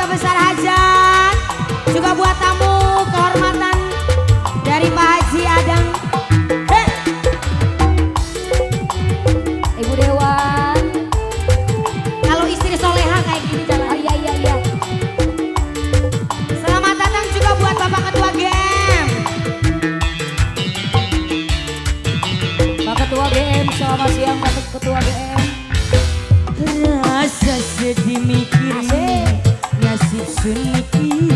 keluarga besar Hajat. Juga buat tamu kehormatan dari Pak Haji Adang. Hey. Ibu Dewan. Kalau istri soleha kayak gini jalan. Oh iya iya iya. Selamat datang juga buat Bapak Ketua GM. Pak Ketua GM, selamat siang Pak Ketua GM. Rasa sedih mikirin nasib suniki,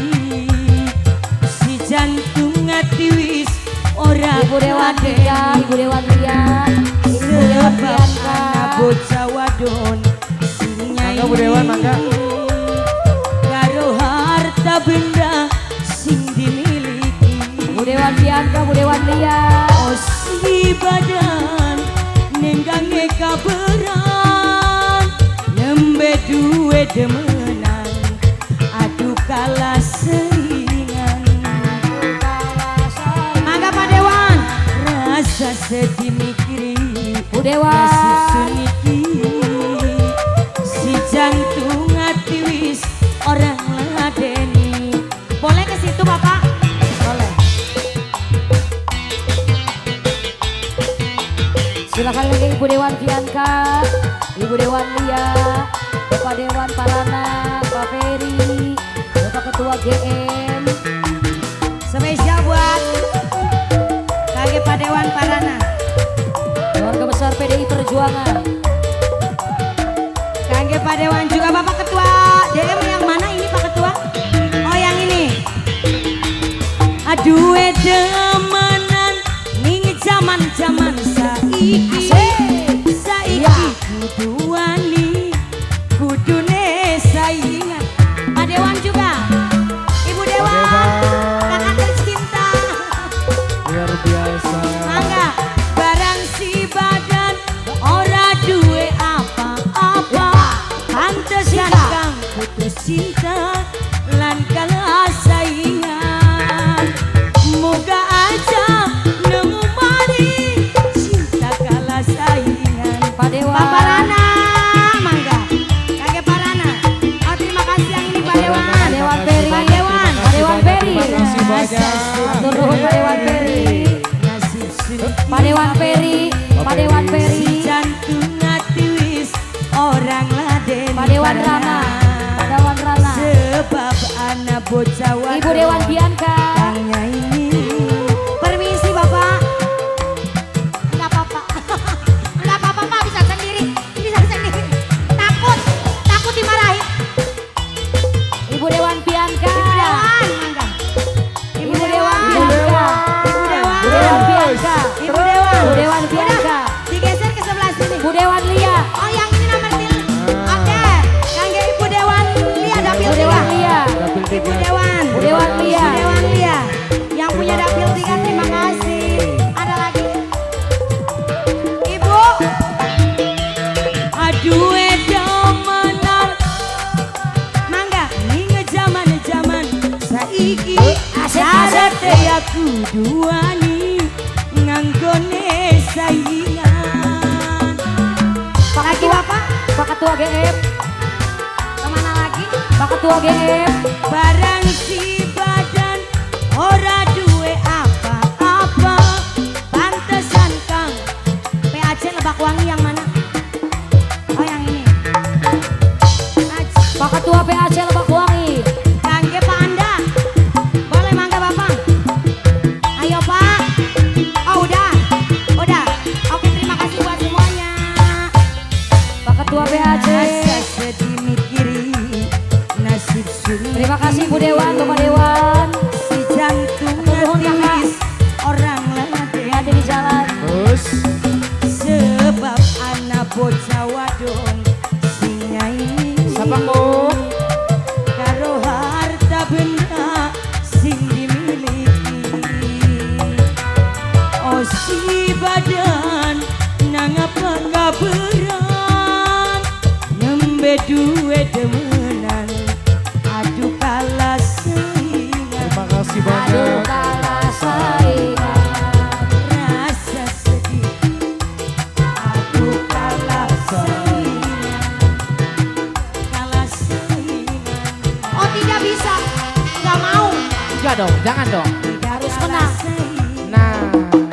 si jantung ati wis ora. Ibu Dewan Ria, Ibu Dewan Ria, Ibu Dewan Bianca. Bocah wadon sing Mangga Bu Dewan, mangga. Karo harta benda sing dimiliki. Bu Dewan Bianca, Bu Dewan Ria. Oh si badan nenggange kaberan, nembe duwe demenan, aduh kalah saingan. Mangga Pak Dewan. Rasa sedih mikiri Bu Dewan. Nasib suniki, si jantung ati wis ora ngladeni. Boleh ke situ Bapak? Boleh. Silakan lagi Ibu Dewan Bianca, Ibu Dewan Lia, Bapak Dewan Parana, Pak Ferry, Bapak Ketua GM. Spesial buat KG Pak Dewan Parana, keluarga besar PDI Perjuangan. KG Pak Dewan juga Bapak Ketua DM yang mana ini Pak Ketua? Oh yang ini. Aduh edemanan ning jaman-jaman saiki. Saiki kudu wani, kudune saingan. Pak Dewan juga. Ibu Dewan, kakak tercinta. Luar biasa. Mangga barang si badan ora duwe apa-apa, pantesan kang putus cinta lan kalah saingan. Moga aja nemu mari cinta kalah saingan. Pak Dewan. Pak Parana, mangga. Kakek Parana. Oh terima kasih yang ini Pak Dewan. Pak Dewan Ferry. Pak Dewan. Pak Dewan Ferry. Terima kasih banyak. Matur nuwun Pak Dewan Ferry. Nasib suniki. Pak Dewan Ferry, Pak Dewan Ferry. Si jantung ati wis orang ladeni. Pak Dewan Rana, Pak Dewan Rana. Sebab anak bocah wadon Ibu Dewan Bianca. kang nyaingi. Permisi Bapak. Enggak apa-apa. Enggak apa-apa Pak, bisa sendiri. Bisa sendiri. Takut, takut dimarahin. Ibu Dewan Bianca. Ibu Dewan, mangga. Ibu Dewan Bianca. Ibu Dewan. Bu Dewan Bianca. Ibu Dewan. Bu Dewan Bianca. Udah, digeser ke sebelah sini. Bu Dewan Lia. Oh yang ini nomor tiga. Oke, kangge Ibu Dewan Lia dapil Bu 3. Dewan Lia. Dapil Ibu tiga. Dewan. Bu Dewan Lia. Ibu Dewan Lia. Yang punya dapil 3 terima kasih. Ada lagi. Ibu. Aduh edomenar. Mangga ning jaman-jaman saiki Asik, asik. syarate ya kudu wani nganggone saingan. Pak Lagi Ketua, Bapak, Pak Ketua GM, kemana lagi? Pak Ketua GM. Barang si badan ora duwe apa-apa, pantesan kang PAC Lebak Wangi yang mana? Oh yang ini. Pak Ketua PAC Lebak Wangi. Kangge Pak Anda. Boleh mangga Bapak. Ayo Pak. Oh udah. Udah. Oke terima kasih buat semuanya. Pak Ketua PAC. Rasa sedih mikiri nasib sunyi. Terima kasih Bu Dewan, Bapak Dewan. Si jantung Nuhun, Kakak. wis orang ladeni. Hati di jalan. Terus. Sebab anak bocah wadon sing nyaingi. Siapa Bu? Karo harta benda sing dimiliki. Oh si badan nangapa kaberan, nembe duwe demenan, aduh kalah saingan. Terima kasih banyak. Aduh kalah saingan. Rasa sedih, aduh kalah saingan, kalah saingan. juga dong, jangan dong. Harus menang. Nah.